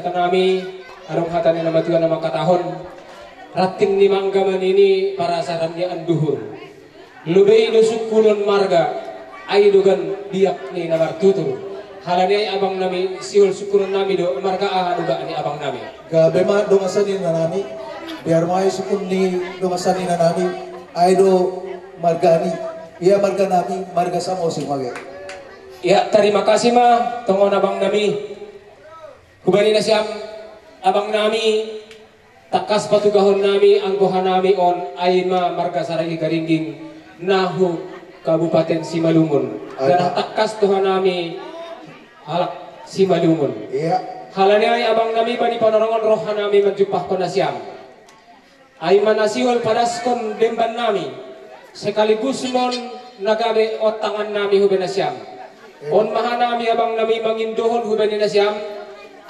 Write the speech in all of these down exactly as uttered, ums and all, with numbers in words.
Nami, adong hata ni na matua na mangkatahon, ranting ni mangga manini parasaran ni anduhur. Lobei do sungkunon marga, ai dogan biak ni na martutur. Halani ai abang nami, sihol sungkunon nami do marga aha do gak ni abang nami. Gabe ma dongan sanina nami, biar ma ai sungkun ni dongan sanina nami, ai do marga ni, ia marga nami, marga Samosir ma gabe. Ia, tarima kasih ma, tongon abang nami. Hubani nasiam, abang nami, tangkas patugahon nami anggo hanami on, ai ma marga Saragi Garingging, nahu Kabupaten Simalungun. Ai, janah ma. Tangkas tu hanami halak Simalungun. Ia. Halani ai abang nami, bani panorongon roh hanami manjumpahkon nasiam. Ai ma na sihol padaskon demban nami, sekaligus non na gabe on tangan nami hubani nasiam. On ma hanami abang nami mangindohon hubani nasiam,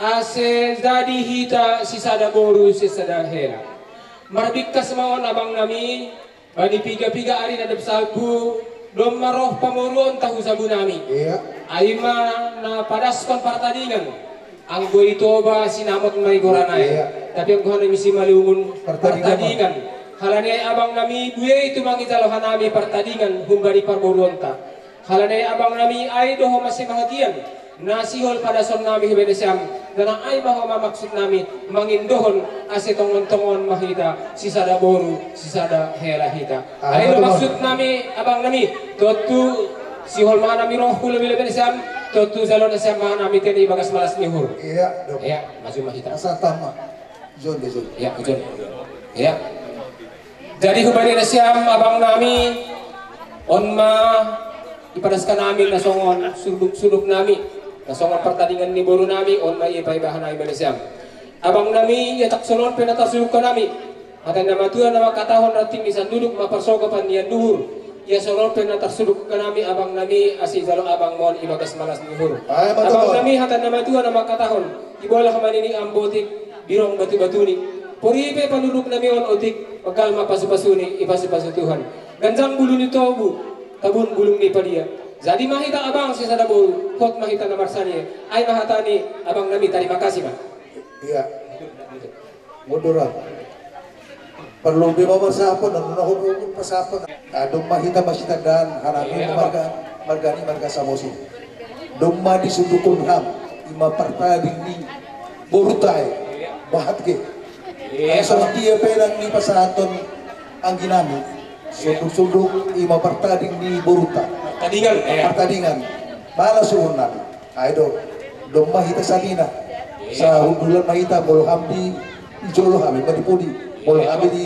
ase jadi hita sisada boru sisada hela. Marbingkas ma on abang nami, bani piga-piga ari na dob salpu, domma roh pamoruonta hu jabu nami. Ia. Ai ma na padaskon partadingan. Anggo i Toba sinamot ma i gorana i. Ia. Tapi anggo hanami Simalungun partadingan. Partadingan. Halani ai abang nami, buei tumang ijalo hanami partadingan humbani parboruonta. Halani ai abang nami, ai do homa simahagian na sihol padason nami hubani nasiam, janah ai ma homa maksud nami mangindohon ase tongon-tongon ma hita sisada boru sisada hela hita. Ah, ai do betul. Maksud nami abang nami, tontu sihol ma hanami roh hu lobi-lobi nasiam, tontu jalo nasiam ma hanami tene ibagas malas ni uhur. Ia, dok. Ia, maju ma hita. Asa tama. Jon, jon. Ia, jon. Ia. Jadi hubani nasiam abang nami, on ma ipadaskon nami na songon sunduk-sunduk nami, na songon partadingan ni boru nami, on ma ipaibahan nami hubani nasiam. Abang nami, ia tangkas songon pe na tarsunduk hanami. Hata ni na matua na mangkatahon, ranting ni sanduduk ma parsogopan ni anduhur. Ia songon pe na tarsunduk hanami abang nami, ase ijalo abang ma on ibagas malas ni uhur. Ai, mantap, abang nami, hata ni na matua na mangkatahon, ibolah ma nini ambotik, birong batu-batuni. Pori pe panuruk nami on otik, pegal ma pasu-pasuni, ipasu-pasu Tuhan. Ganjang bulu ni tobu, tabun bulung ni padia. Jadi ma hita abang sisada boru, hot ma hita na marsania. Ai ma hata ni abang nami, tarima kasih ma. Ia. Mundur, ah. Parlobi ma pasahaton, na nunga hot pasahaton. Ah, domma hita masitandaan, hanami. Ia, marga, marga ni marga Samosir. Domma disundukon ham, ima partading ni borunta i. Ia. Bahat ge. Ia. Ai songon dia pe nang dipasahaton anggi nami. Ia. Sunduk-sunduk ima partading ni borunta. Partadingan, ia. Partadingan. Malas uhur nami. Ai do, domma hita sanina. Ia. Sahundulan ma hita, molo ham di, di jolo, hami ma di pudi. Molo, ia, hami di,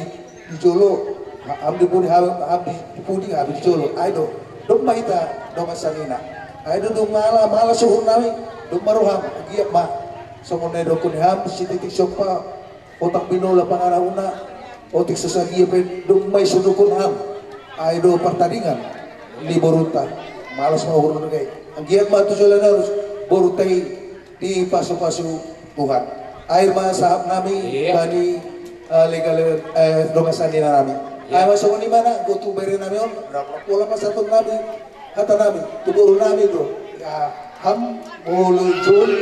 di jolo, ha-, ham di pudi, ham, ham di, di pudi, hami di jolo. Ai do, domma hita dongan sanina. Ai do, dung malas, malas uhur nami, domma roham, giat ma. Songon na nidokkon ni ham, sititik sompa, otik binola pangarahutna, otik so sadia pe domma isundukon ham. Ai do partadingan ni borunta. Malas ma uhur nami. Anggiat ma tu joloan on borunta i dipasu-pasu Tuhan. Ai ma sahat nami, iya, bani, eh, legal, eh, dongan sanina nami. Iya. Ai ma songon i ma na, anggo tu bere nami on, na pola pasahaton nami hata nami tu boru nami do. Ya, ham molo jolo,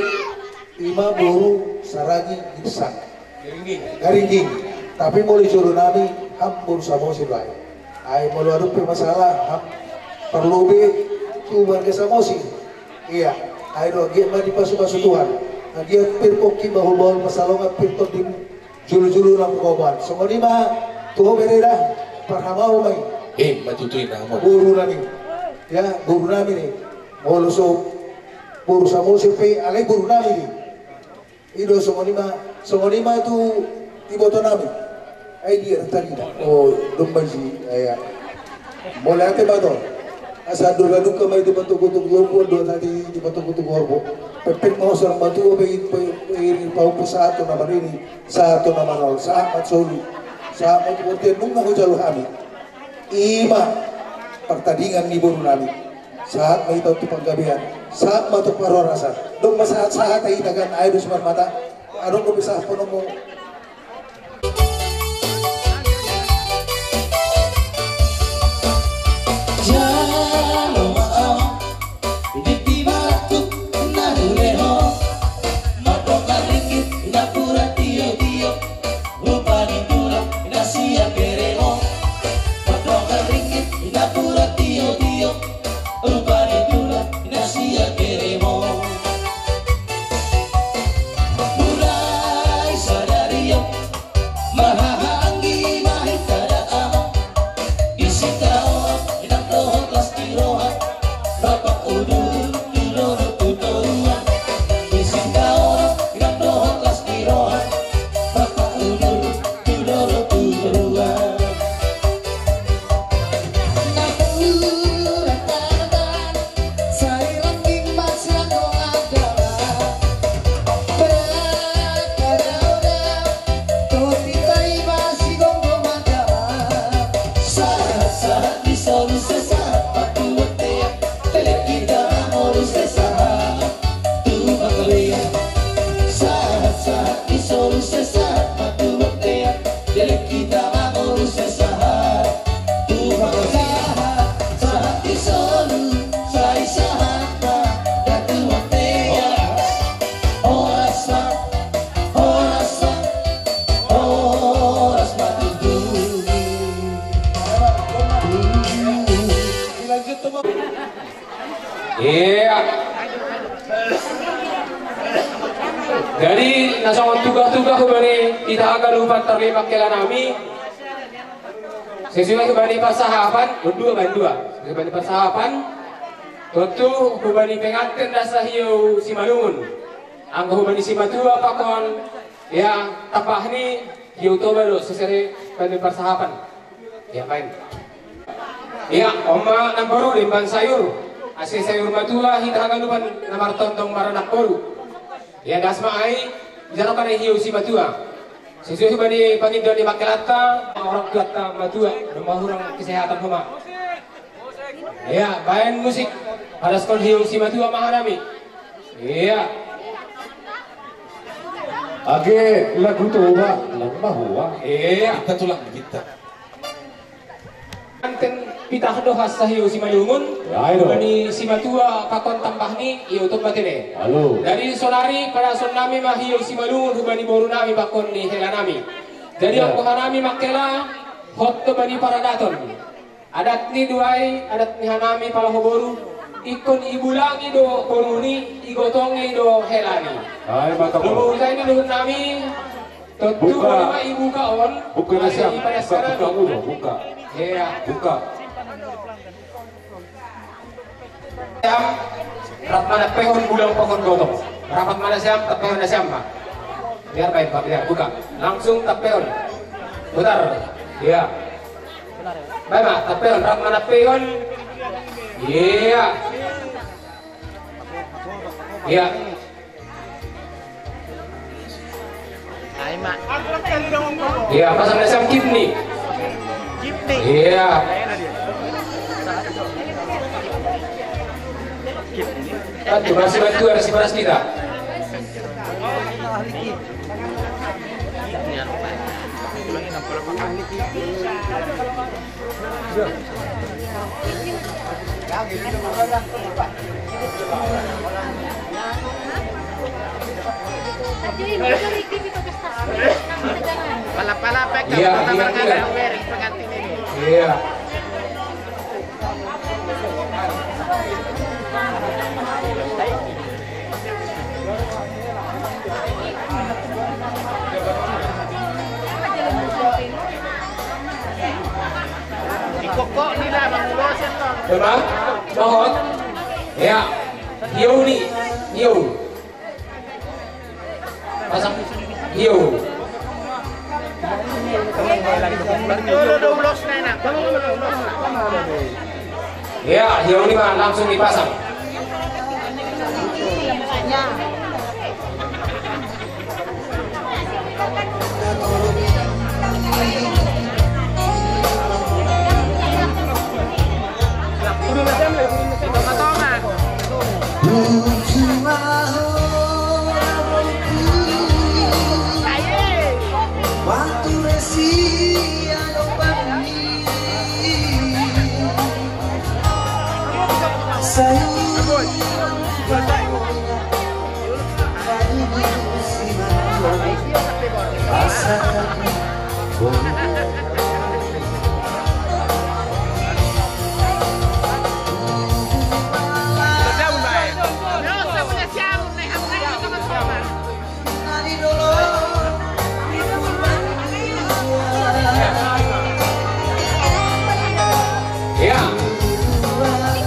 ima boru Saragi Girsang. Garingging. Garingging. Tapi molo jolo nami, ham boru Samosir bae. Ai molo adong pe masalah, ham parlobi tu marga Samosir. Iya. Ai do, anggiat ma dipasu-pasu Tuhan. Anggiat pir pongki, bahul-bahul pansalongan, pir tondim, jolo-jolo na pargogoan. Songon i ma tu ho bere da, parhamaho ma i. Eh, ma tutu i na, mo. Boru nami. Ya, boru nami ni. Molo so boru Samosir pe, alai boru nami ni. I do, songon i ma, songon i ma tu iboto nami. Ai dia tadi da. Oh, domba si, ya. Mauliate ma tu. Asa dua duka ma i tu patogutogu horbo, dua tadi di patogutogu horbo. Pepet ma, seorang matua pe, pe, pe, pahompu sahat tu na marini, sahat tu na manol, sahat ma tu solu, sahat ma tu bontean nunga hujalo hami. Ima partadingan ni boru nami. Sahat ma hita tu panggabean, sahat ma tu parhorasan. Dung ma sahat-sahat hita, kan, ai do suman mata. Adong do bisa ponomu. Jalo ma au di pibaku na hulehon, madongan ringgit Jadi nasongon tugah-tugah hubani hita haganupan tarlimak hela nami. Sesuai hubani parsahapan, dua baen dua. Hubani parsahapan, tontu hubani pengantin nasa hiu Simalungun. Anggo hubani simatua pakon, ya, tambah ni hiu Toba do sesere hubani parsahapan. Ya, baen. Ya, on ma namboru, demban sayur. Ase sayur matua hita haganupan na martongtong maranak boru. Ya, das ma ai, jalo kan hiu simatua. Sesuai hubani pangindo ni pangkelanta, orang tuanta matua, domma hurang kesehatan homa. Iya, baen musik. Padaskon hiu simatua ma hanami. Iya. Age lagu Toba, lagu mahua. Iya. Kita tulang kita. Anten pitah do hasa hiu Simalungun. Ya, itu. Mani simatua pakon tambah ni, hiu Toba tene. Halo. Jadi sonari padason nami ma hiu Simalungun hubani boru nami pakon ni hela nami. Jadi ya, anggo hanami mangkela, hot do bani paradaton. Adat ni do ai, adat ni hanami pala ho boru, ingkon ibulangi do boruni, igotongi do helani. Ai, mantap. Domu huta ini luhut nami, tontu buka. Boleh ma ibuka on. Buka nasiam, buka, buka ulo, buka. Iya. Buka. Siam, rap mana pehon bulang pohon gotong. Rapat mana siam, tap pehon nasiam ma. Biar baik, Pak, biar buka. Langsung tap pehon. Putar. Iya. Baik, Pak, tap pehon, rap mana pehon. Iya. Iya. Iya, pasang dasar kidney. Iya. Aduh, masih bantu, masih panas kita. Pala-pala, peka, iya, pala, iya, pala, iya. Pengantin ini. Iya. Ikokok ni lah, mangulosen, Bang. Coba, mohon. Ya. Yo ni. Yo. Pasang. Yo. Yo, yo, yo, yo. Ya, yo ni, Bang, langsung dipasang. Ya.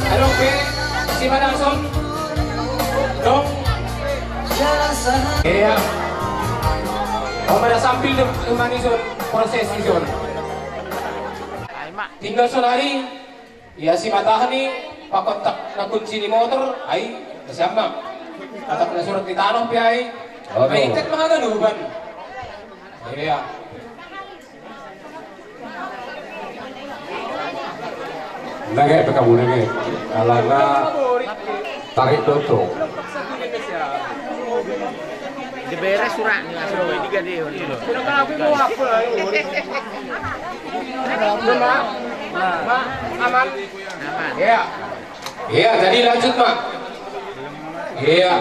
Halo, oke. Si Madam Son. Dong. Iya. Oh, pada sambil de-, mani son, proses di son. Tinggal sonari, ya si matah ni, pakontak na kunci ni motor, ai, siapa? Atak na surat di tanah pi ai. Aduh. Maitet mahal kan uban. Iya. Nage pe kamu nage. Alana tarik toto. Diberes surat ni, langsung digadeon. Sudah kamu mau apa? Mak, mak, aman. Aman. Iya. Iya, jadi lanjut, Mak. Iya.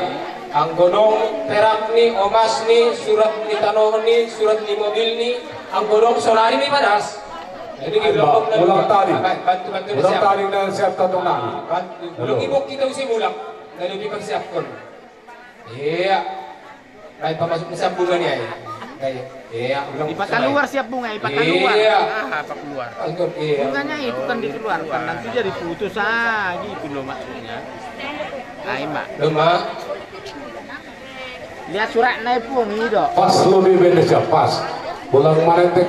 Anggo dong perak ni, omas ni, surat ni tanoh ni, surat ni mobil ni, anggo dong sonari ni padas. Jadi, ulang tadi. Bantu-bantu. Ulang tadi dan siap tatu nang. Bantu. Belum ibuk kita usi mulak. Lalu dipersiapkan. Iya. Baik, pamasuk siap bunga ni ai. Baik. Iya, ulang. Ipakaluar siap bunga, ipakaluar. Iya. Ah, pakeluar. Anggap iya. Bunganya itu kan dikeluarkan, nanti jadi putus lagi itu loh maksudnya. Ai, Mak. Loh, Mak. Lihat surat naik pun ini, Dok. Pas lo di Indonesia, pas. Bulan kemarin teh.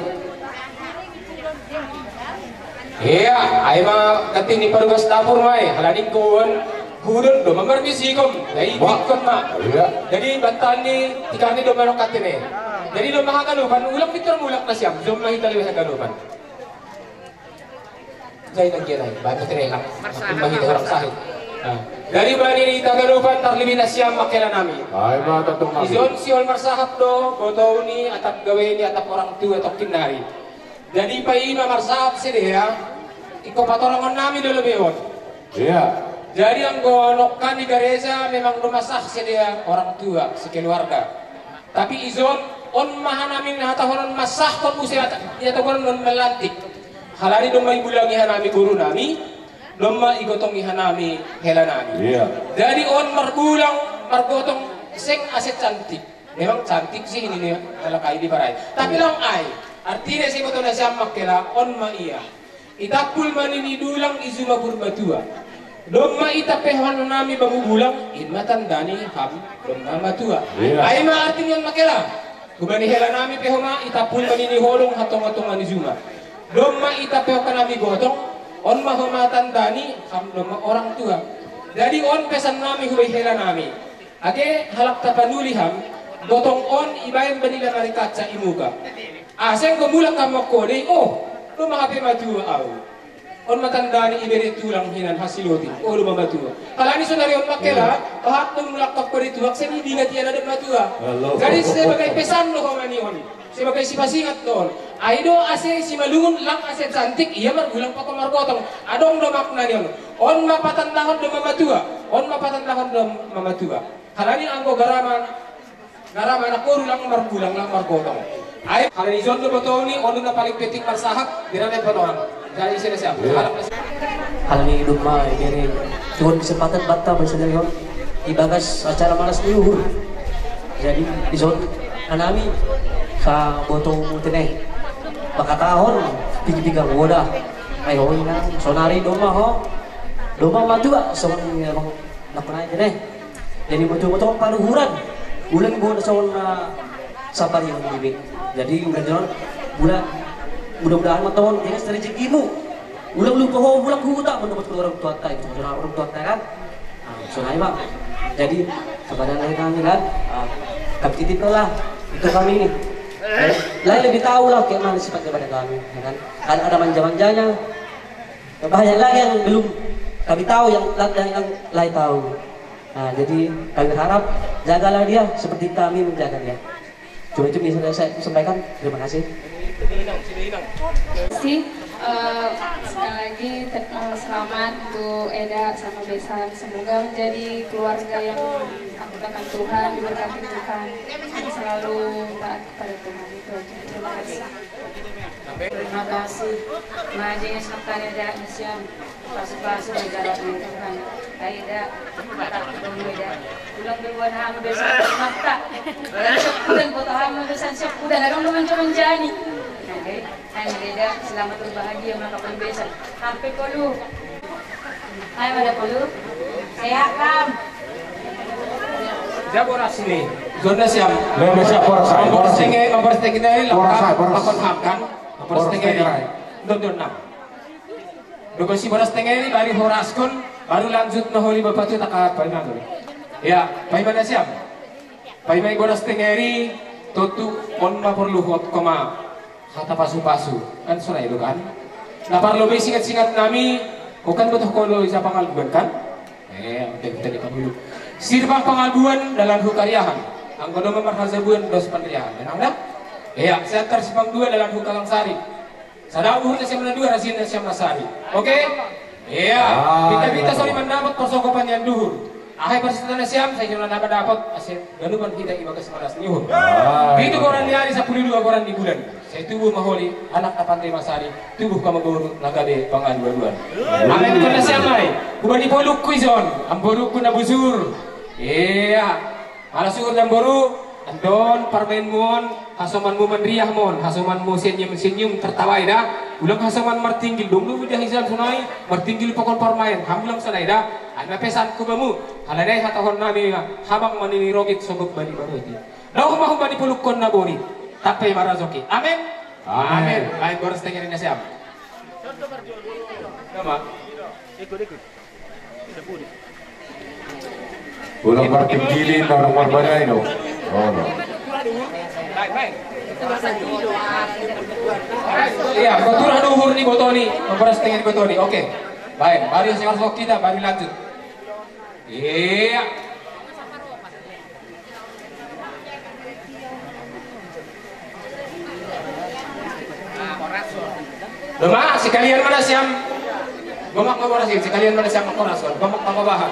Iya, ai ma katini parugas dapur mai, halani kon hudon do mamarbisi kom, jadi wah. Bikon ma. Iya. Jadi bantal ni tikar ni do manok katini. Jadi do mahagalupan, ulang pitor mulak na siam, do mahita liwat hagalupan. Jadi lagi lai, bantu tere lang. Marsahat. Mahita orang sahit. Nah. Dari bani ni tagalupan tarlibi na siam makela nami. Ai ma tatung nami. Izon siol marsahat do, botou ni atap gawe ni atap orang tua tokin nari. Jadi paima marsahat sidea, iko patorangon nami do lobi on. Iya. Jadi anggo nokkan di gareja memang do masahat sidea orang tua sekeluarga. Tapi izon on ma hanami na hatahonon masahkon use ata, ia togon non melantik. Halani domma ibulangi hanami boru nami, domma igotongi hanami hela nami. Iya. Jadi on marbulang margotong seng ase cantik. Memang cantik sih ini nih, ala kai di parai. Tapi lang ai, artinya si boto na siam makkela on ma ia. Itampul ma nini dulang i juma Purbatua. Domma ita pehon nami bamu bulang, in ma tandani ham domma matua. Iya. Ai ma artinya on makkela. Hubani hela nami peho ma itampul ma nini holong hatonga-tonga ni juma. Domma ita pehon nami gotong, on ma homa tandani ham domma orang tua. Jadi on pesan nami hubai hela nami. Age halak Tapanuli ham, gotong on ibaen badila mari kaca i muka. Ase anggo mulak kam mangko dei, oh, domma hape matua au. On ma tandani ibere tulang hinan hasiloting, oh, domma matua. Halani sonari on makkela, pahat do mulak kam mangko dei tuak, seni dingat ia na domma matua. Jadi sebagai pesan do homa ni on. Sebagai sipasingat do on. Ai do ase simalungun lang ase cantik ia marbulang pakon margotong. Adong do makna ni on. On ma patandahon domma matua. On ma patandahon domma matua. Halani anggo garama, garama anak boru lang marbulang lang margotong. Ai halani ison do botouni on do na paling penting marsahat di rame potongan. Jadi isi na siap. Iya. Halani domma ibere tuan kesempatan batta bisa dari on. Ibagas acara malas ni uhur. Jadi ison hanami sa botomu tene. Pakatahon piga-piga woda. Ai ho ina sonari domma ho. Domma matua songon emang. Nakunai tene. Jadi betul-betul paruhuran. Ulen gua songon sapari on bibi. Jadi ulen jon bulan mudah-mudahan ma tahun ini rezekimu. Ulang lupa ho bulan huta mendapat orang tua tai, orang tua tai kan. Nah, sonai, Pak. Jadi kepada lain kami kan, ah, kami titip lah itu kami ini. Lain lebih tahu lah kayak mana sifat daripada kami, ya kan. Ada ada manja-manjanya. Banyak lagi yang belum kami tahu yang yang, yang lain tahu. Nah, jadi kami harap jagalah dia seperti kami menjaga dia. Cuma itu bisa saya sampaikan. Terima kasih. Terima kasih. Eh, sekali lagi te- eh, selamat untuk Eda sama Besan. Semoga menjadi keluarga yang diampun Tuhan, diberkati Tuhan, selalu taat kepada Tuhan. Itu aja. Terima kasih. Terima kasih. Majeng sekali ada Indonesia. Pasu-pasu negara Tuhan. Aida, mata aku dong beda. Pulang duluan hamu dosa mata. Sepuluh kota hamu dosa sepuluh. Ada dong mencoba menjani. Oke, hai beda. Selamat berbahagia maka pun besok. Sampai kolu. Hai pada kolu. Sehat kam. Dia boras ini. Zona siam. Lembesa porsa. Nomor Porsa. Setengah, nomor setengah ini Porsa, lengkap. porsa. Papan ham kan? Nomor Porsa setengah ini. setengah. Dodon enam. Duko si boras tengeri bari horaskon baru lanjut noholi bapatu takahat paimatu. Ya, paimana siam. Paimai boras tengeri totu on ma porlu hot koma hata pasu-pasu kan sonai do kan. Na parlo be singat-singat nami, o kan botoh kolo isa pangalbuan kan. Eh, oke, kita di pangulu. Sirpang pangalbuan dalan hukariahan. Anggo doma marhajabuan dos panriahan. Memang dah? Iya, siantar simpang dua dalan hukalangsari. Sada uhur na siam na dua rasin na siam na sari. Oke? Iya. Bita-bita sori mandapot persokopan yang duhur. Ahai persita na siam, saya kira nama dapat asin ganupan kita ibagas malas ni uhur. Pitu koran di hari, sepuluh dua koran di bulan. Tubuh maholi, anak na pandai masari, tubuh kama boru na gabe pangaduaduan. Amen. Kona siamai, hubani polukku ison, amborukku na busur. Iya. Ala suhut amboru, andon parmainmu on, hasomanmu manriah mon, hasomanmu senyum-senyum tertawa ida. Ulang hasoman martinggil dong lu udah hisan sunai, martinggil pokon parmain, hamulang sunai da. Anda pesanku bamu, haladai hatahon nami, habang manini rogit sogop bani baroti. Laho ma hubani pulukkon na bori, tampe marazoki. Amen. Amen. Baik, boras tengerin na siam. Nama? Ikut, ikut. Ulang partinggilin na rumah badai no. Oh, no. Iya, kotura duhur ni botoni, memperas dengan botoni. Oke. Baik, baru siapa kita, baru lanjut. Iya. Doma, sekalian mana siam? Gomak ma boras, sekalian mana siam koras, gomak ma bahan.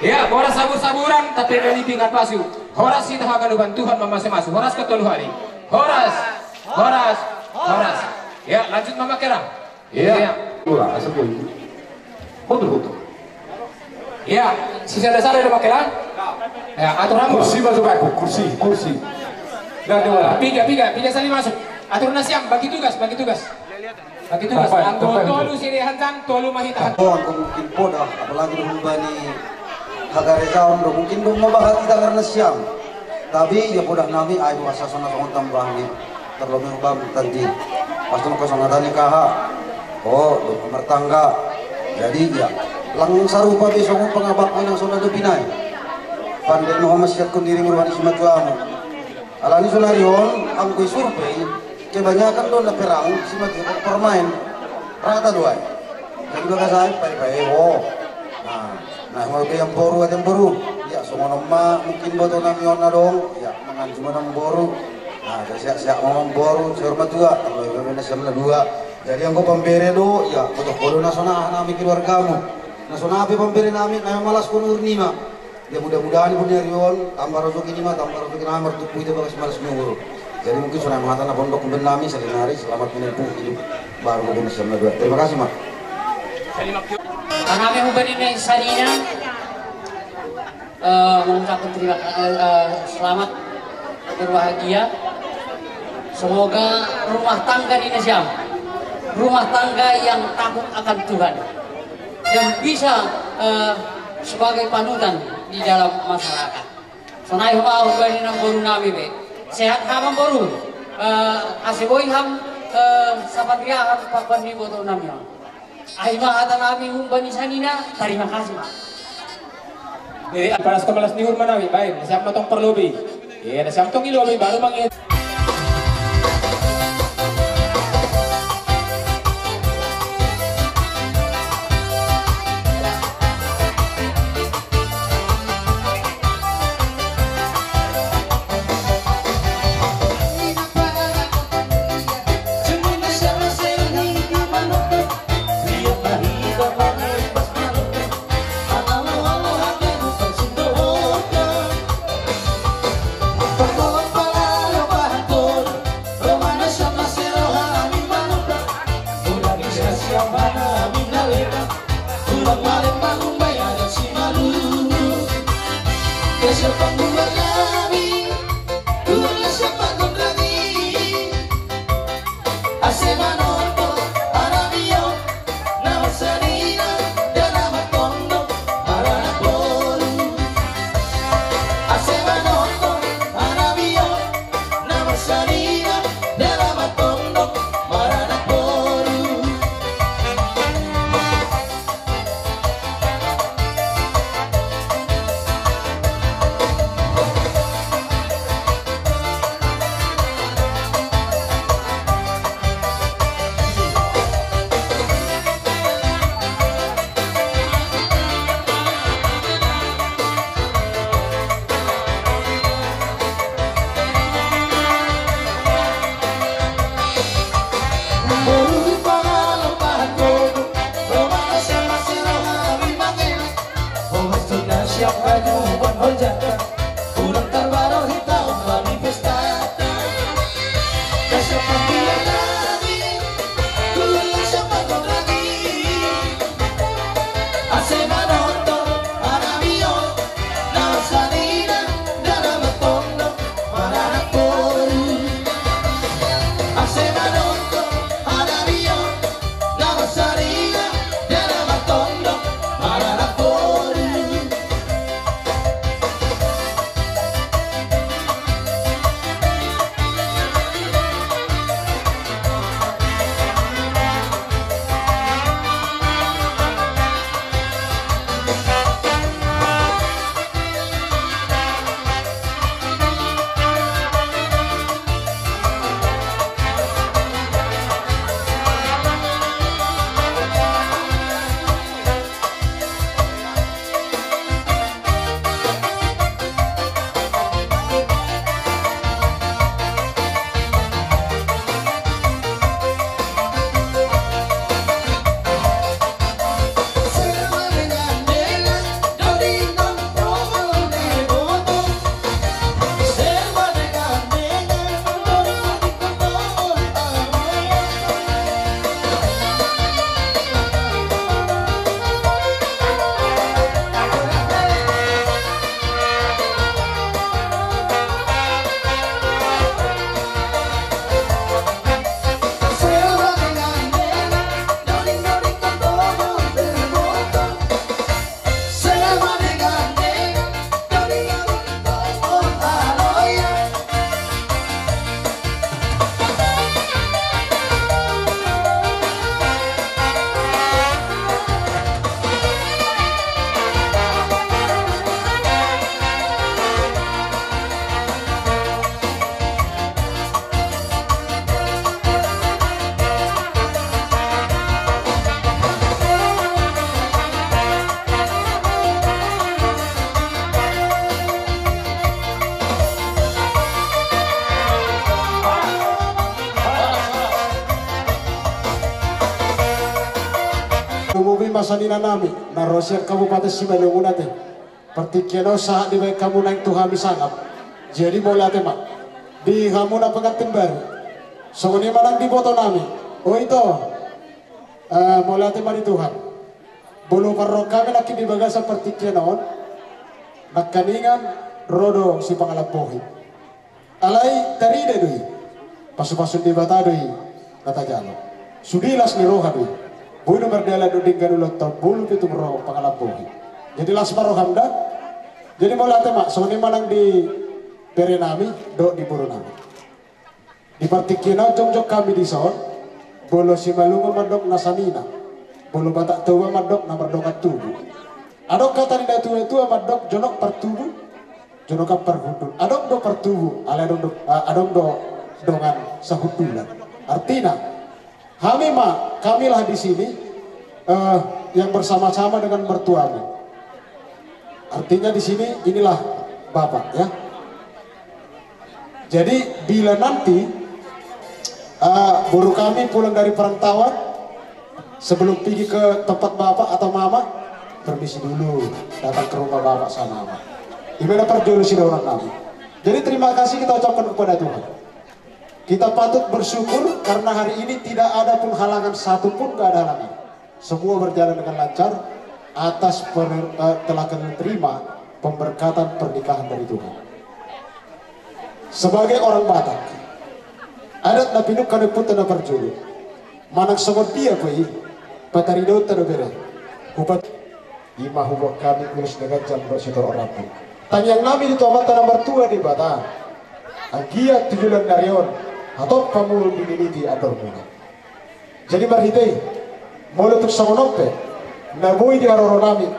Ya, boras sabur-saburan, tapi dari pingat pasu. Horas kita haga luban Tuhan mamasu-masu. Horas ke tolu hari. Horas, horas, horas. Ya, lanjut mama kira. Iya. Iya. Dua, asal pun. Betul, betul. Iya, sisa dasar ada pakai lah. Ya, atur rambut. Kursi masuk aku, kursi, kursi. Nggak ada orang. Piga, piga, piga sali masuk. Atur na siam, bagi tugas, bagi tugas. Bagi tugas. Apa, anggo apa, tolu sini hantan, tolu mahita. Oh, anggo mungkin poda, apalagi dong bani hagare kaum dong mungkin dong mau bahas kita karena siam. Tapi ya poda nami, ayo asal sana sama tambah nih. Terlebih bang tadi pas tu kosong ada nikah. Oh, martangga. Jadi ya, lang sarupa besok pangabak menang sonda do pinai. Pandai no hamas siat kondiri meruani si matuamu. Alani sonari on, angkui survei, kebanyakan do na perang si matuamu permain. Rata duai. Jadi bagas ai, pai-pai, oh. Nah, nah, mau ke yang boru, yang boru. Ya, songon ma mungkin boto nami on na dong. Ya, mangan cuma nang boru. Nah, siak-siak mamamboru, sior matua, kalau iba bena siam na dua. Jadi anggo pambere do, ya, kodo-kodo na sona nami keluargamu. Na sona pe pambere nami, na malas kon urnima. Ya mudah-mudahan ibu ni ari on, tambah rezeki nima, tambah rezeki nami, martumpu ita bagas malas ni umur. Jadi mungkin sona mangata na pondok ben nami, salinari, selamat menempuh hidup baru bena siam na dua. Terima kasih, Mak. Kami hubani na sadina. Eh, mengucapkan terima kasih, eh, eh, selamat berbahagia. Semoga rumah tangga di Indonesia, rumah tangga yang takut akan Tuhan dan bisa, eh, sebagai panutan di dalam masyarakat. Sonai ho ma hubani nang boru nami be. Sehat hamu boru. Eh, ase boi hamu, eh, sapat riahan pakon ni boto nami on. Ai ma hata nami humbani sanina, tarima kasih ma. Jadi, palas kemalas ni hurma nami, baik, na siam tong parlobi. Iya, na siam tong i lobi, baru mangi. Sanina nami, na ro sian Kabupaten Simalungun ate. Partingkian on sahat dibaen hamu naeng tu hami sangap. Jadi mauliate ma. Di hamu na pengantin baru. Songon i ma nang diboto nami. O ito. Eh, mauliate ma di Tuhan. Molo parrohahon nangkin di bagasan partingkian on. Nangkaningan ro do sipangalambohi. Alai tarida do i. Pasupasu ni Debata do i na tajalo. Sude las ni roha do i. Boi do mardalan do denggan ulaon taon bolon pe tung ro pangalambohi. Jadi las ma roham da. Jadi mauliate ma, songon i ma nang di bere nami dohot di boru nami. Di partingkian on jongjong hami dison, molo Simalungun mandok na sanina, molo Batak Toba mandok na mardongan tubu. Adong hata ni natuatua mandok jonok partubu, jonokan parhundul. Adong do partubu, alai adong do, ah, adong do dongan sahundulan. Artina, hami ma, kamilah di sini, eh, yang bersama-sama dengan mertuamu. Artinya di sini inilah Bapak, ya. Jadi bila nanti, eh, boru kami pulang dari perantauan, sebelum pergi ke tempat bapak atau mama, permisi dulu, datang ke rumah bapak sama mama. I ma na parjolo sidohonon nami. Jadi terima kasih kita ucapkan kepada Tuhan. Kita patut bersyukur karena hari ini tidak ada pun halangan, satu pun gak ada halangan. Semua berjalan dengan lancar atas per-, eh, telah kita terima pemberkatan pernikahan dari Tuhan. Sebagai orang Batak, adat na pinungka ni ompunta na parjolo. Manang songon dia pe i, pataridaonta do bere. Hupat- I ma huboan hami ulos na ganjang dohot sitorop rambu. Tangiang nami di Amanta na martua Debata, anggiat tu joloan ni ari on, hatop hamu dililiti andormuna. Jadi marhite i, molo tung songon on pe, na boi di haroro nami,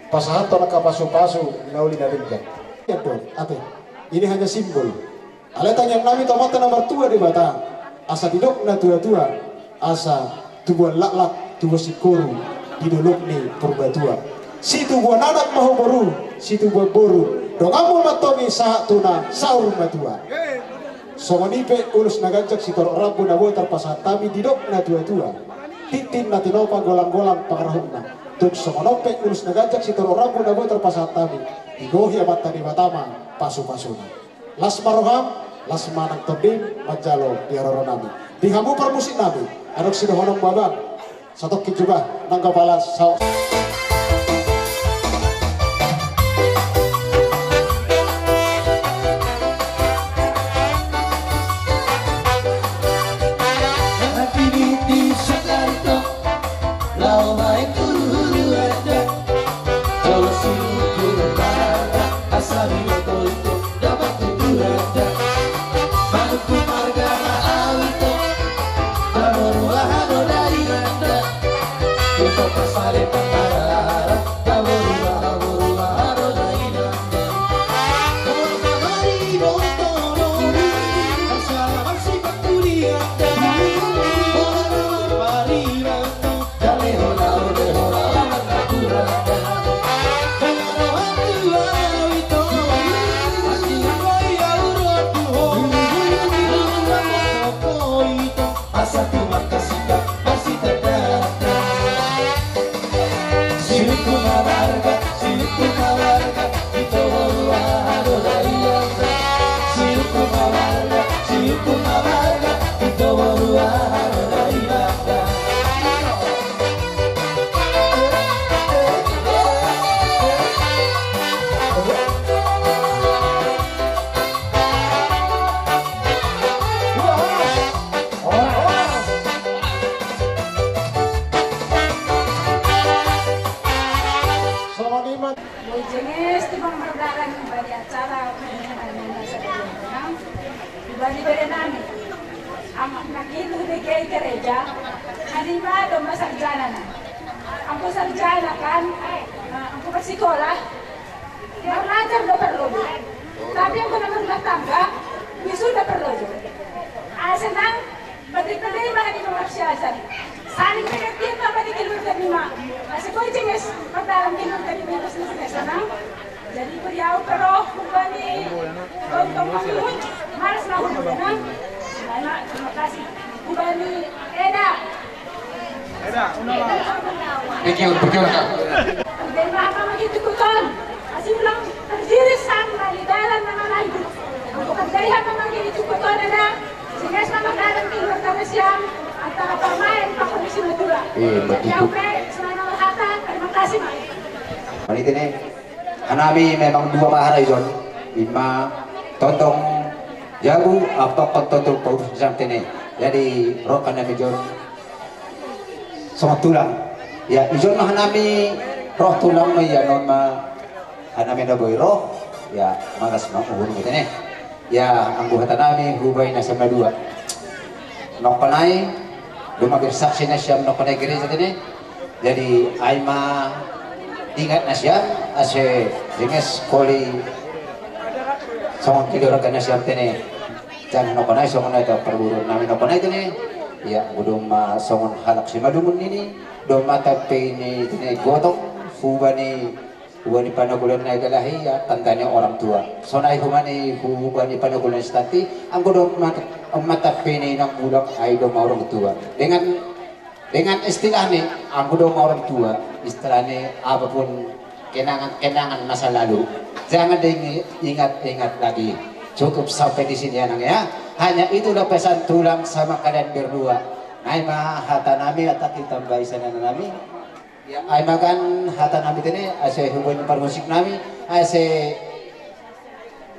pasahathon angka pasupasu na uli na denggan. Ate, ini hanya simbol. Alai tangiang nami tu Amanta na martua Debata, asa didok natuatua, asa tubuan laklak, tubuan singkoru, di dolok ni Purbatua. Situbuan anak ma ho boru, situbuan boru, donganmu ma antong i sahat tu na saur matua. Songon i pe ulos na ganjang sitorop rambu na boi tarpasahat hami didok natuatua. Tintin na tinopa golanggolang pangarahutna. Tung songon on pe ulos na ganjang sitorop rambu na boi tarpasahat hami, digohi Amanta Debata ma pasupasuna. Las ma roham, las ma nang tondim manjalo di haroro nami. Di hamu parmusik nami, adong sidohonon babang. Satongkin juga nang kapala sao. Songon i ma. Boi jenges tu panghargaan bani acara pernikahan yang masa depan. Bani bere nami. Amak na kitu di gereja. Hanima do ma sarjana na. Angku sarjana kan, eh, angku bersikola. Marlancar do parlobi. Tapi angku na marumah tangga, wisuda parlobi. Ah, senang. Bati pede ma di nomor siasan. Saling pengertian ma bati keluarga nima. Masih kau jenges perdalam keluarga nima, terus masih senang. Jadi beri au peroh kubani. Kau kau kami malas mau menang. Terima kasih. Kubani Eda. Pikir, pikir, Kak. Dai ma mangkin itukuton, asi ulang terjadi sama di dalam nama lain. Aku kan dai ma mangkin itukuton ada, sehingga sama dalam keluarga siang antara pemain pakon si Madura. Iya, betul. Jadi, aku, semangat hata, terima kasih, Mak. Mari, Tene. Hanami memang dua mahara ijon. Ima totong jabu, apa kon totong paurus jam, Tene. Jadi, rokan nami jon. Songon tulang. Ya, ijon ma hanami roh tulang ma, ya, non ma hanami na boi roh. Ya, malas ma uhur, Tene. Ya, anggo hata nami hubaen nasiam na dua. Nongkonai, doma bersaksi nasiam nongkonai gereja, Tene. Jadi, ai ma ingat nasiam, ase jenges koli songon keluarga nasiam, Tene. Jam nongkonai songon na ita parboru nami nongkonai, Tene. Ya, godang ma songon halak Simalungun nini, doma tapei ni, Tene, gotong, huba ni, huba ni panagulan na i dalahi, ya, tandanya orang tua. Sonai huba ni, huba ni panagulan si Tanti, anggo doma, doma tapei ni nang bulan, ai doma orang tua. Dengan Dengan istilahnya, anggo doma orang tua, istilahnya apapun kenangan-kenangan masa lalu, jangan diingat-ingat lagi. Cukup sampai di sini ya, Nang, ya. Hanya itulah pesan tulang sama kalian berdua. Ai ma hata nami, hata kita baen nami. Ya, ai ma kan hata nami, Tene, ase hubaen parmusik nami, ase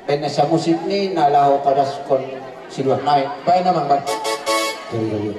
Baen nasiam musik ni na laho padaskon siluah nami. Baen, Amang, baen. Jadi, jadi.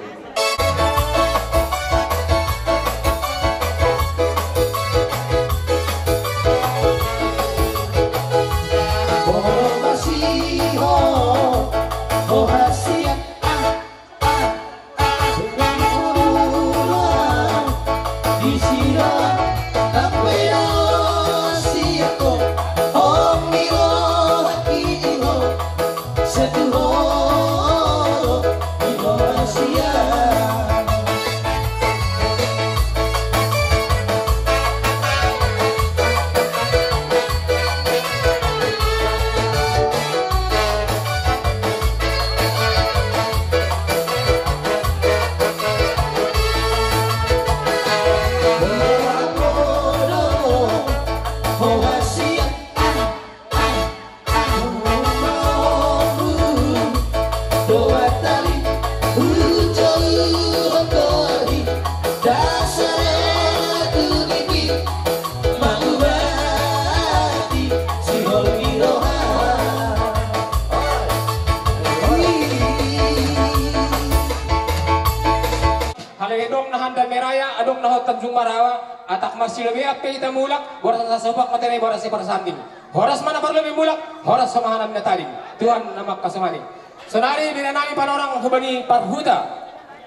Halo, adong na handa meraya, adong na hot Tanjung Marawa, atak marsilobi ape ita mulak, boras na sopak matene, boras si parsanding. Horas ma na parlobi mulak, horas ma hanami na tading. Tuhan na mangkasomani. Sonari bere nami panorang hubaen parhuta.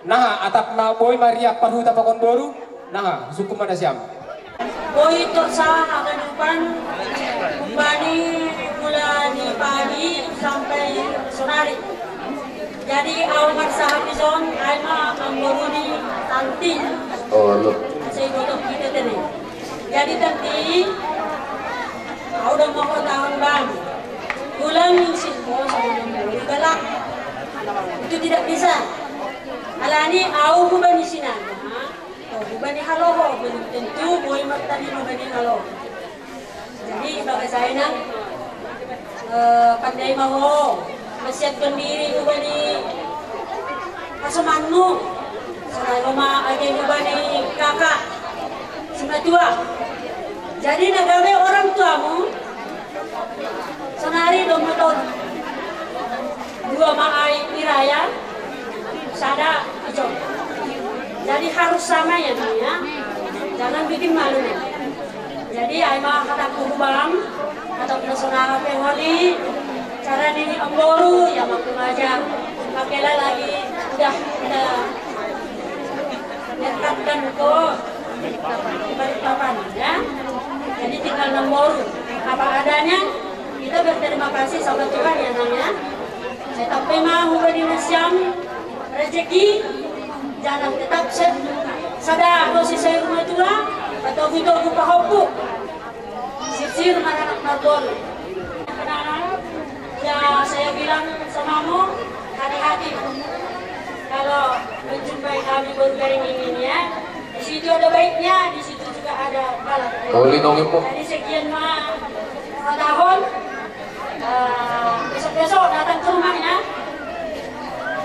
Naha, atap na boi mariak parhuta pakon boru. Naha, sungkun ma nasiam. Boi torsa haganupan hubaen mula ni padi sampai sonari. Jadi au marsahat ison, ai ma amboru ni Tanti. Oh, anu. Asa iboto hita tadi. Jadi, Tanti, au do mangkotahon bam. Ulang musik mo sama amboru galak. Itu tidak bisa. Alani au hubaen sinanga. Oh, hubaen haloho, belum tentu boi martani hubaen haloho. Jadi, bagas ai, Nang, eh, pandai ma ho mansiatkon diri hubaen hasomanmu. Sonai ma age hubaen kakak simatua. Jadi, na gabe orang tuamu, sonari do motol. Dua ma ai iraya, sada ijo. Jadi harus sama ya, Nang, ya. Jangan bikin malu. Jadi ai ma hataku bam, atau personal pe holi, cara nini amboru, ya maklum aja. Pakai lagi, udah, udah dekatkan ke Balikpapan, ya. Jadi tinggal amboru. Apa adanya, kita berterima kasih sama Tuhan ya, Nang, ya. Tetap ma hubaen nasiam rezeki, jangan tetap se-, sada dosi saya rumah tua, atau gitu rupa hopu. Sisir maranak marbol. Ya, saya bilang sama mu, hati-hati. Kalau menjumpai kami baru garing ini ya, Situ ada baiknya, di situ juga ada galaknya. Oh, linong ibu. Jadi sekian mah dua tahun. Eh, besok-besok datang ke rumahnya.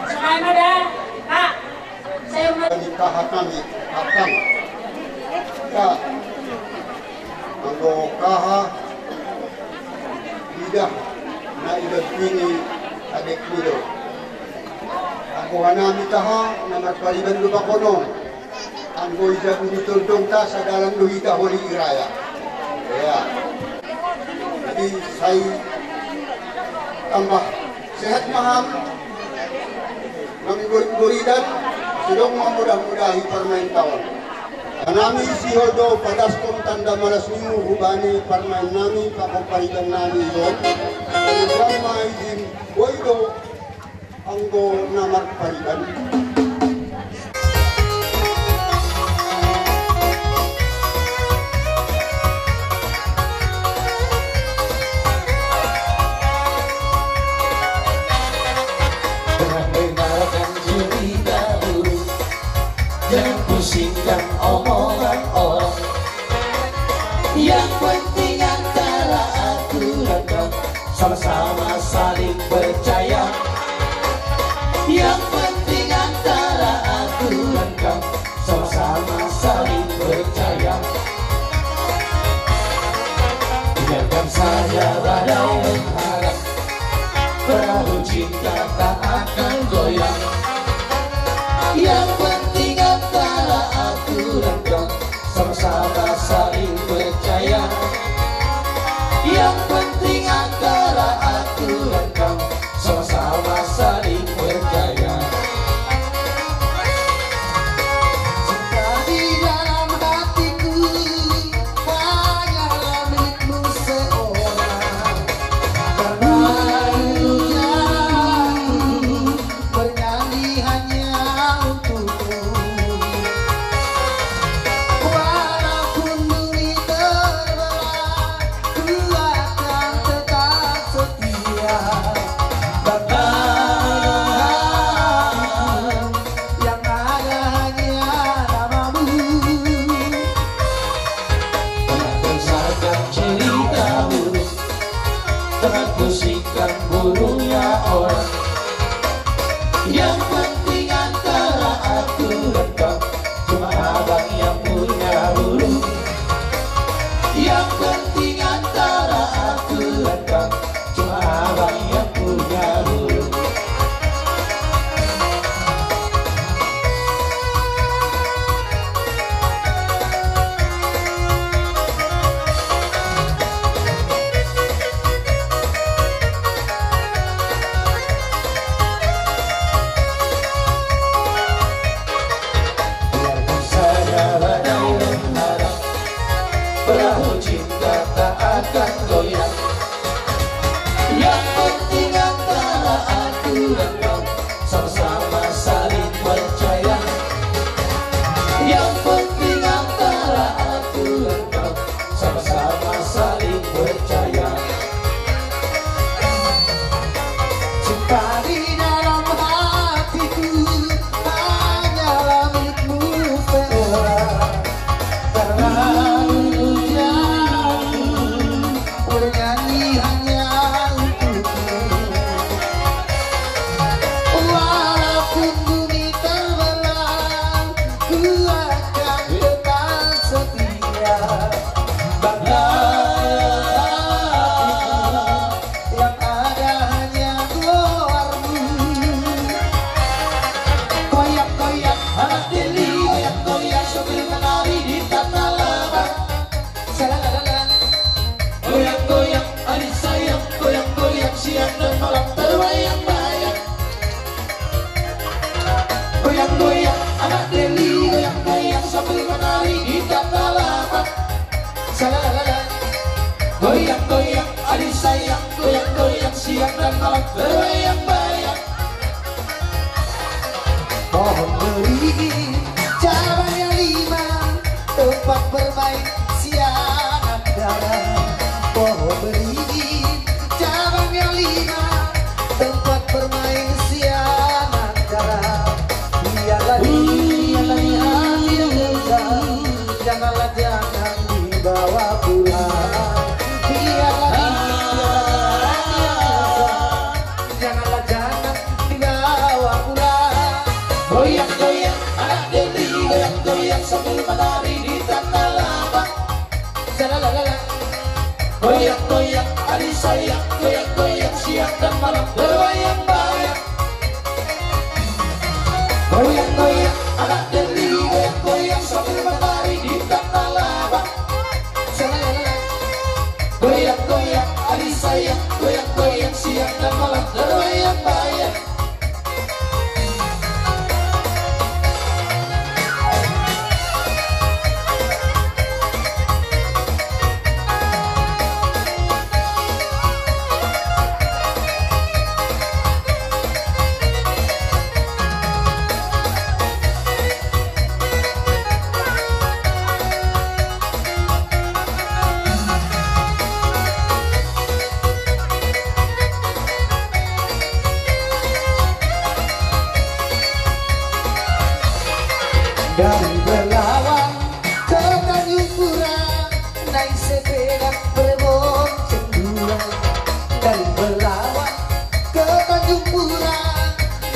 Senang ada, Pak. Saya mau Kami kaha kami, akang. Ya. Anggo kaha, idah, na idah pini, adek nido. Anggo hanami kaha, na marpariban do pakonon. Anggo ija buni tondong ta sadalan do hita holi iraya. Ya. Jadi sai tambah sehat maham. Nami gorit-goritan sidong mamudah-mudahi parmain taon. Nami sihol do padaskon tanda malas nimu hubani parmain nami pakon pariban nami do. Sama izin boi do. Anggo na marpariban. Jangan pusingkan omongan orang. Yang penting antara aku dan kau sama-sama saling percaya. Yang penting antara aku dan kau sama-sama saling percaya. Biarkan saja badai mengharang, perahu cinta tak akan goyang. Yang penting antara aku dan kau sama-sama saling percaya. Yang penting antara aku dan kau sama-sama saling percaya. Cinta di dalam hatiku hanyalah milikmu seorang. Karena dirimu bernyanyi hanya untukmu. Walaupun bumi terbelah, ku akan tetap setia. Bahkan yang ada hanya namamu. Jangan ceritamu, jangan pusingkan burungnya orang. Yang penting antara aku dan kau, cuma abang yang punya hulu. Yang penting antara aku dan kau, cuma abang yang punya hulu. Biarpun saja badai mengharang, perahu cinta tak akan goyang. Yang penting antara aku dan kau sama-sama saling percaya. Yang penting antara aku dan kau sama-sama saling percaya. Cinta di dalam hatiku hanyalah milikmu seorang. Karena dirimu bernyanyi hanya untukmu. Walaupun bumi terbelah, ku akan tetap setia. Bangga yang ada hanya gelarmu. Goyang-goyang anak Deli, goyang-goyang sambil menari di tanah lapang. Salalalala. Goyang-goyang adik sayang, goyang-goyang siang dan malam terbayang-bayang. Goyang-goyang anak Deli, goyang-goyang sambil menari di tanah lapang. Salalalala. Goyang-goyang adik sayang, goyang-goyang siang dan malam terbayang-bayang. Pohon beringin cabangnya lima, tempat bermain si anak dara. Pohon beringin cabangnya lima, tempat bermain si anak dara. Biarlah dingin, biarlah dingin, biarlah dingin. Sayang, goyang-goyang siang dan malam, berbayang-bayang. Goyang-goyang anak Delhi, goyang-goyang sambil menari di tanah lapang. Goyang-goyang, adik sayang, goyang-goyang siang dan malam, berbayang-bayang. Dari Belawan ke Tanjung Pura, naik sepeda berbonceng dua. Dari Belawan ke Tanjung Pura,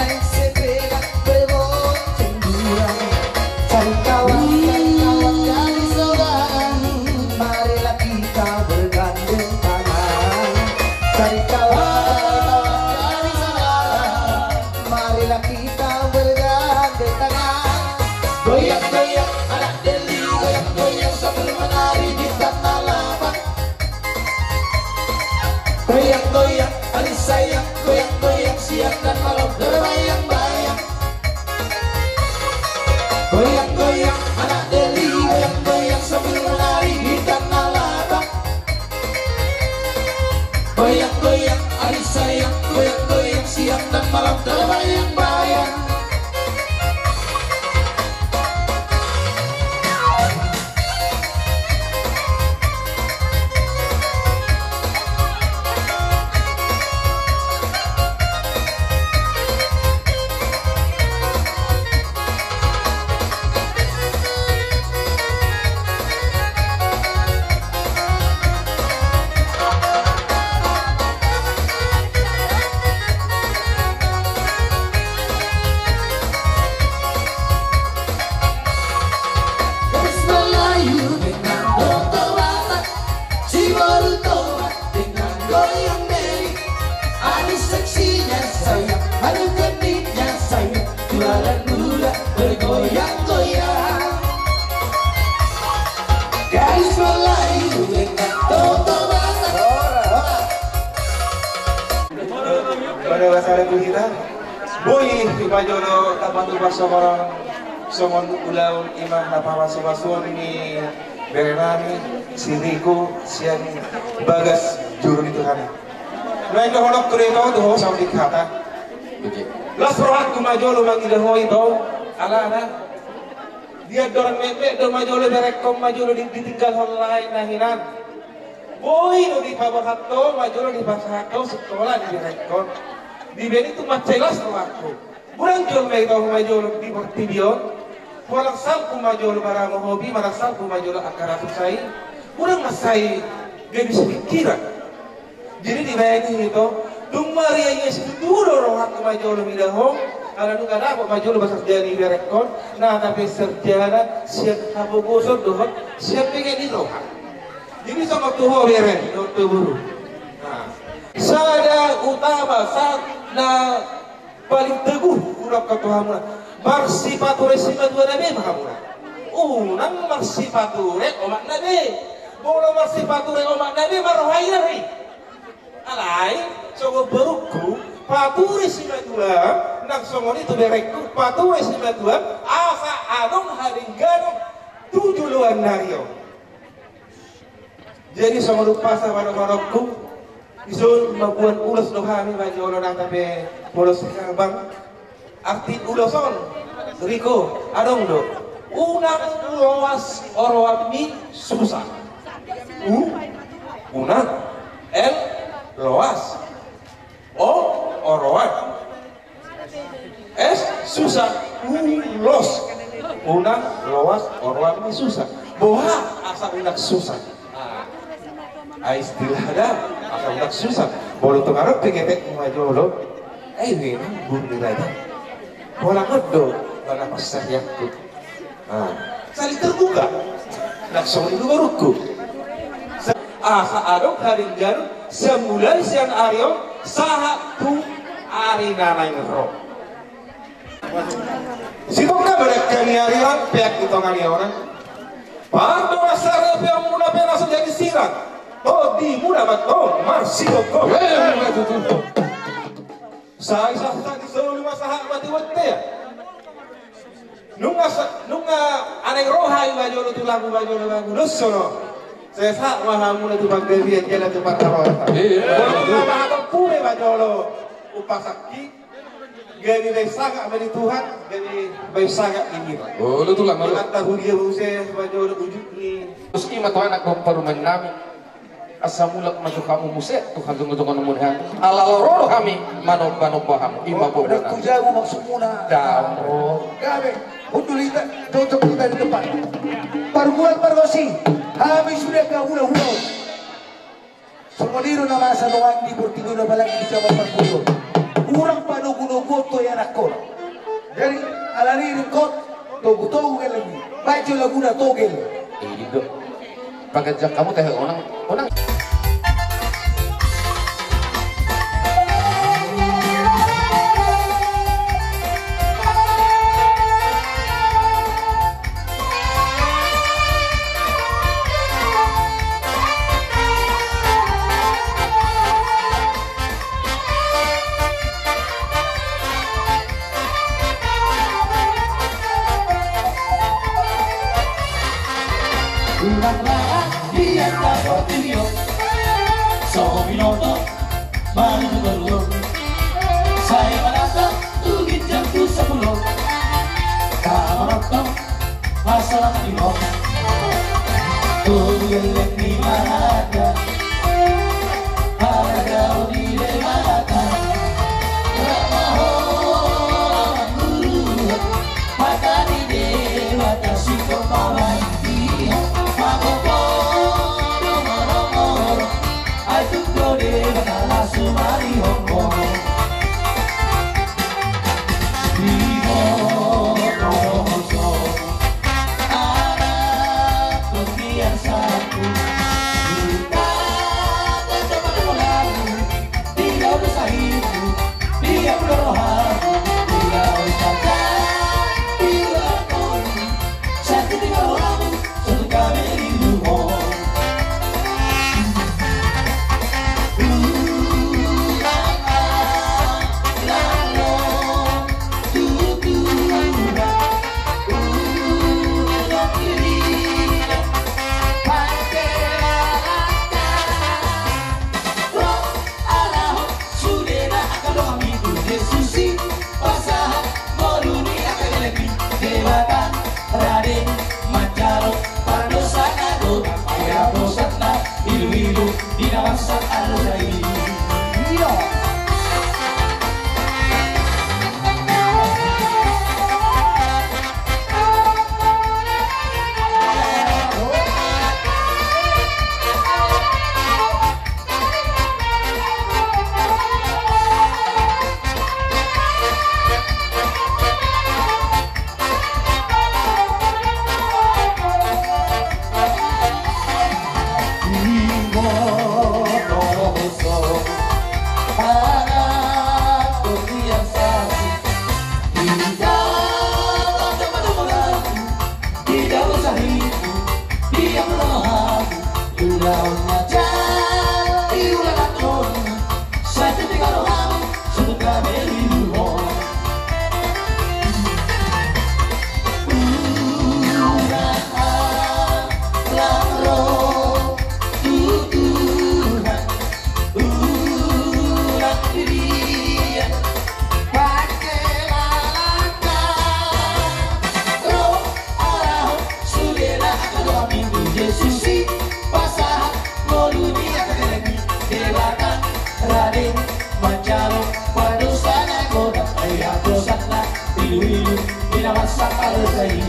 naik sepeda berbonceng dua. Cari kawan, cari kawan, cari saudara, marilah kita bergandeng tangan. Cari kawan, cari kawan, cari saudara, marilah kita bergandeng tangan. Goyang-goyang anak Delhi, goyang-goyang sambil menari di tanah lapang. Goyang-goyang adik sayang, goyang-goyang siang dan malam, berbayang-bayang. Goyang-goyang anak Delhi, goyang-goyang sambil menari di tanah lapang. Goyang-goyang adik sayang, goyang-goyang siang dan malam, terbayang-bayang. Terus Melayu dengan Boto Batak, si Boruto dengan goyang beri. Alis seksinya saya, alis genitnya saya, jualan muda bergoyang-goyang. Gadis Melayu dengan Boto Batak. Pada bahasa ada kita. Boy, Pak Jono, tapan tuh pas sama songon ulaon i ma na papasu-pasuon ni bere nami si Riko sian bagas juru ni Tuhan i. Naeng dohononku do i, tong, tu ho saotik hata. Las rohangku ma jolo mangida ho i, tong, alana di andorang metmet do ma jolo berengkon, ma jolo di, ditinggalhon lae na hinan. Boi do dipaborhat ho ma jolo, dipasahat ho sikola di berengkon. Dibaen i tung mansai las rohangku. Godang jolma i, tong, ma jolo di portibi on. Godang salpu ma jolo maramohopi, godang salpu ma jolo angka na susa i. Godang mansai gabis pingkiran. Jadi dibaen i, tong, dung maria i situtu do rohangku ma jolo mida ho. Ala nunga dapot ma jolo basarjana i berengkon, na hape sarjana sian hapogoson dohot sian bege ni roha. Jadi songon tu ho bere dohot tu boru. Nah, sada utama, sa-, na paling teguh hudok tu hamuna, marsipature simatua na be ma hamuna. Unang marsipature omak na be. Molo marsipature omak na be, marroha i do i. Alai songon borungku, pature simatua, nang songon i tu berengku, pature simatua asa adong hadengganon tu joloan ni ari on. Jadi songon umpasa, panopanonku, dison mamboan ulos do hami ma jolo, nang hape polos ni abang. Arti ulos on, Riko, adong do: Unang loas oroanmi susa. U, unang. L, loas. O, oroan. S, susa. Ulos. Unang loas oroanmi susa. Boha asa unang susa? Ah, ai istilah da, asa unang susa. Molo tung adong pe ketekmu ma jolo, ai memang burung ni raja. Pola on do mana pansarianku. Ah, saling terbuka. Langsung di luar ruku. Asa adong hadengganon Sian mulai sian ari on sahat tu ari na naeng ro. Sitongka ma dangka ni ari on, peak di tonga ni ari on. Pardongan sada peakmuna pe na so jadi sirang. Tondimuna ma antong marsigomgoman. Sai sahat di solu ma sahat mate bontean. Nunga sa-, nunga naeng ro hami bajolo tu lagu, bajolo lagu doso no. Sai sahat ma hamuna tu panggabean jala tu parharoan. Iya. Molo nunga mahatop hu be bajolo umpasangki, gabe baen sangap ma di Tuhan, gabe baen sangap di hita. Olo, tulang, olo. Di hata huria muse bajolo ujungni. Terus ima tu anak parumaen nami. Asa mulak ma jo hamu muse tu hajongjongan muna. Ala ro do hami manombanomba hamu. Ima bodo nami. Jago maksudmuna. Dao. Gabe. Hundul hita, cocok hita di depan. Pargual pargonsi, hami sude angka hulahula. Songon i do na masa nuaeng di portibi on, apalagi di jaman parpudi on. Hurang panogunoguon tu anakkonta. Jadi alani i ringkot, togutogu gellengmi. Baen jo laguna Togel. Ido. Paganjang hamu tahe, unang, unang. Unang raha di angka portibi on, so binoto baru tu toru on. Sai manatap tu ginjang tu sampulu on. Tama mantong masalah ni ho. Tu gelleng ni marada. Harga di Debata. Rama ho, rama guru. Mata di Debata siko pamai. Maboko, moro-moro. Ai tunggu Debata lasu mari hongko. Sude na angka donganmi tu Jesus i, pasahat ngolu ni angka gellengmi. Debata rade manjalo pardosa na godang, ai radosanna iluilu di na marsak alusa i. Iyo. Sude na angka donganmi tu Jesus i, pasahat ngolu ni angka gellengmi. Debata rade manjalo pardosa na godang, ai radosanna iluilu di na marsak alusa i.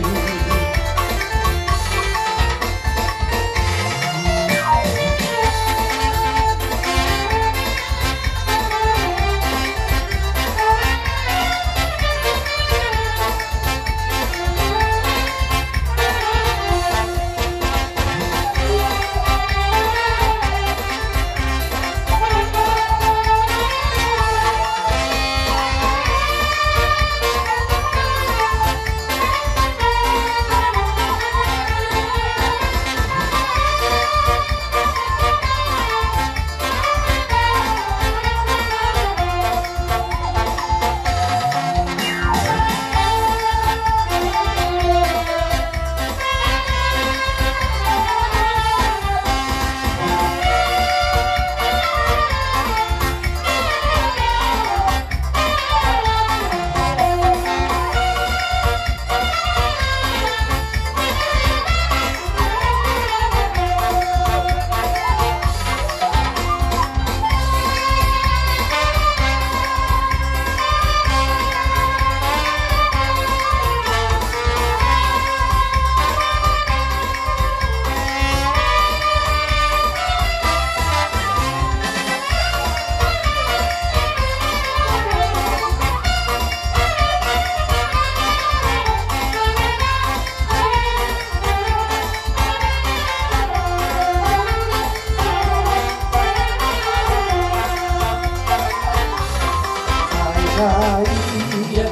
Maria,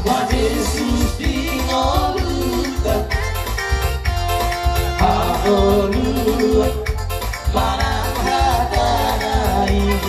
ma Gesù ti noluta, ha noluta, mana hatanai.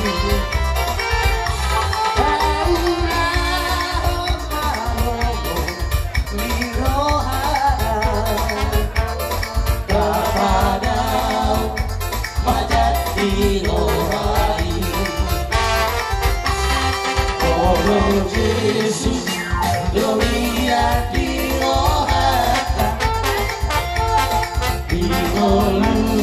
Paula,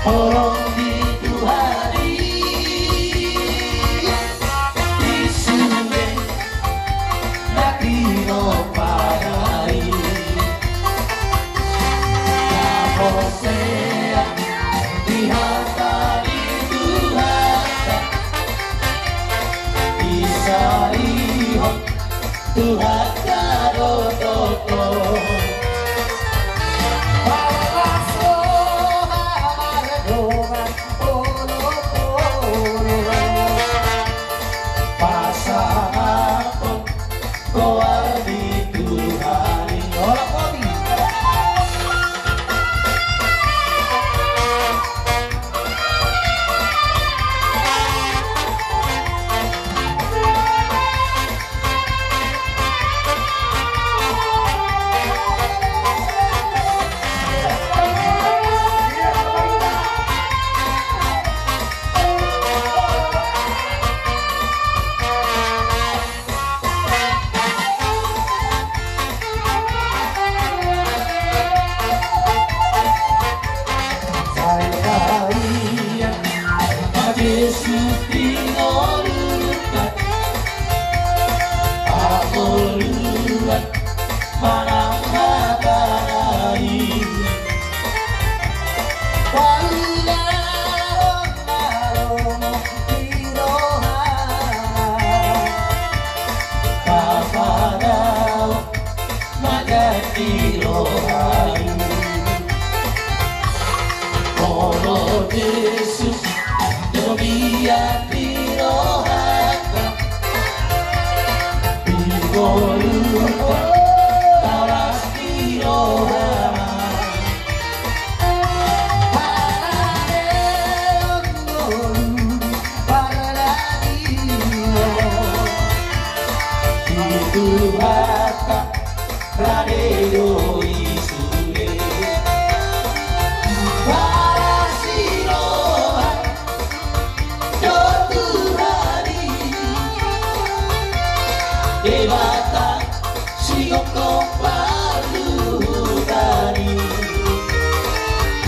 Paula,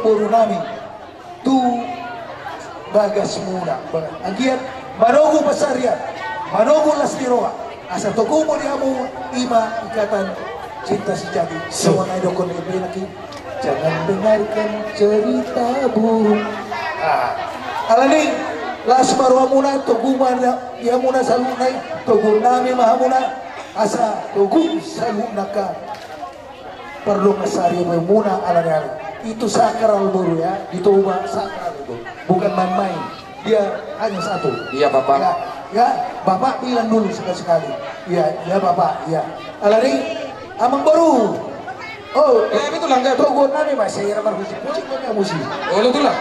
Boru nami tu bagas muna. Anggiat manogu pasarian, manogu las ni roha. Asa togumu di hamu ima ikatan cinta sejati. Semua nai dokon ni penaki. Jangan dengarkan cerita burung. Ah, alani las ma rohamuna, togu ma di hamuna saluhutna i, togu nami ma hamuna, asa togu saluhutna kan. Pardongansaripeonmuna alani. Itu sakral, boru, ya, di Toba sakral itu, bukan main-main. Dia hanya satu. Iya, Bapak. Ya, ya, Bapak bilang dulu sekali-sekali. Iya, ya, Bapak, iya. Alani, amang boru. Oh, eh, itu langgar. Togu nami ma, saya marhusi. Pucing kau musik. Oh, lu tulang.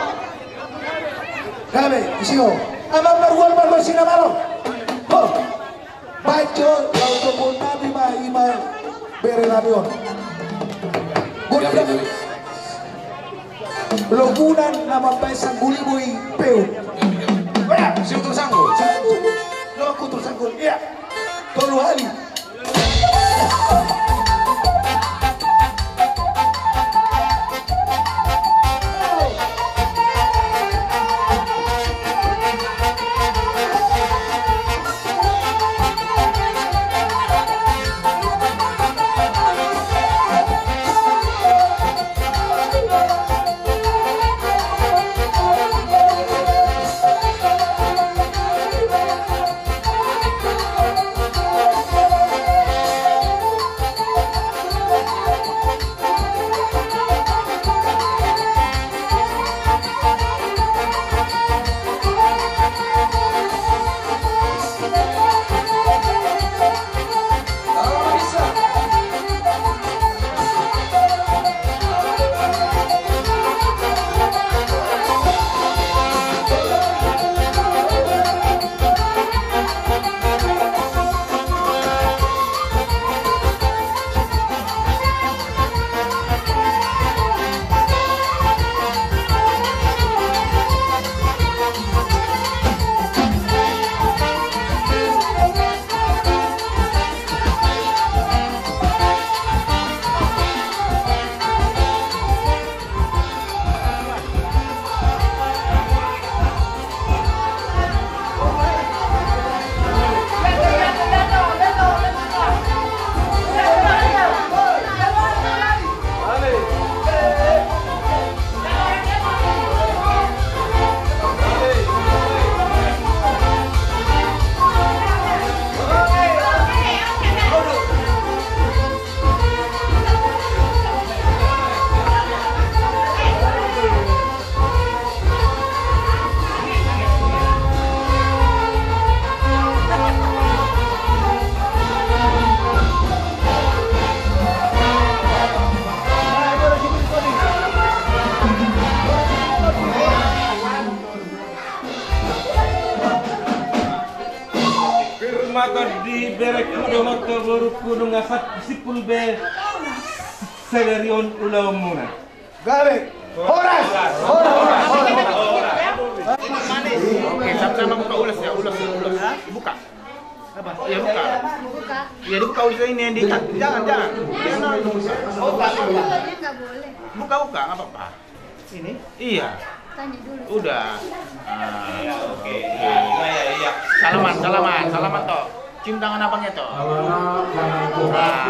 Kami, isio. Amang marhual marhual sinamalo. Oh. Baco, lau togu nami ma ima bere nami on. Guna. Logunan na mambaen sangguli boi peu. Wah, si utur sanggul. Lo kutur sanggul, iya. Tolu hali. Maka di bere kudo maka boru kudo ngasat sipul be. Segerion ulaw muna. Gabe. Horas. Horas, horas, horas, horas. Oke, sama-sama buka ulas ya, ulas, ulas. Buka. Apa? Ya buka. Buka. Ya dibuka ulas ini yang diikat. Jangan, jangan. Buka, buka. Buka, buka, nggak apa-apa. Ini? Iya. Tanya dulu. Udah. Ah, oke. Iya, iya, iya. Salaman, salaman, salaman toh. Cium tangan abangnya toh. Ah,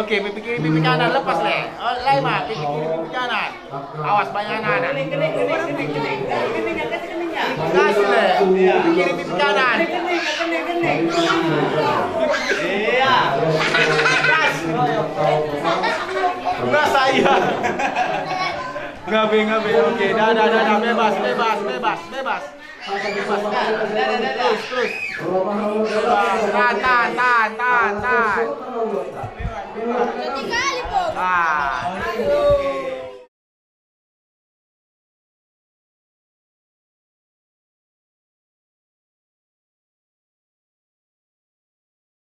oke, pipi kiri, pipi kanan, lepas le. Oh, lai ma, pipi kiri, pipi kanan. Awas banyak anak-anak. Gas le. Pipi kiri, pipi kanan. Iya. Gas. Gas saya. Ngabe, ngabe. Oke, dah, dah, dah, dah. Bebas, bebas, bebas, bebas. Bebas, dah. Dah, dah, dah, dah. Terus, terus. Bebas. Tahan, tahan, tahan, tahan, tahan. Ah.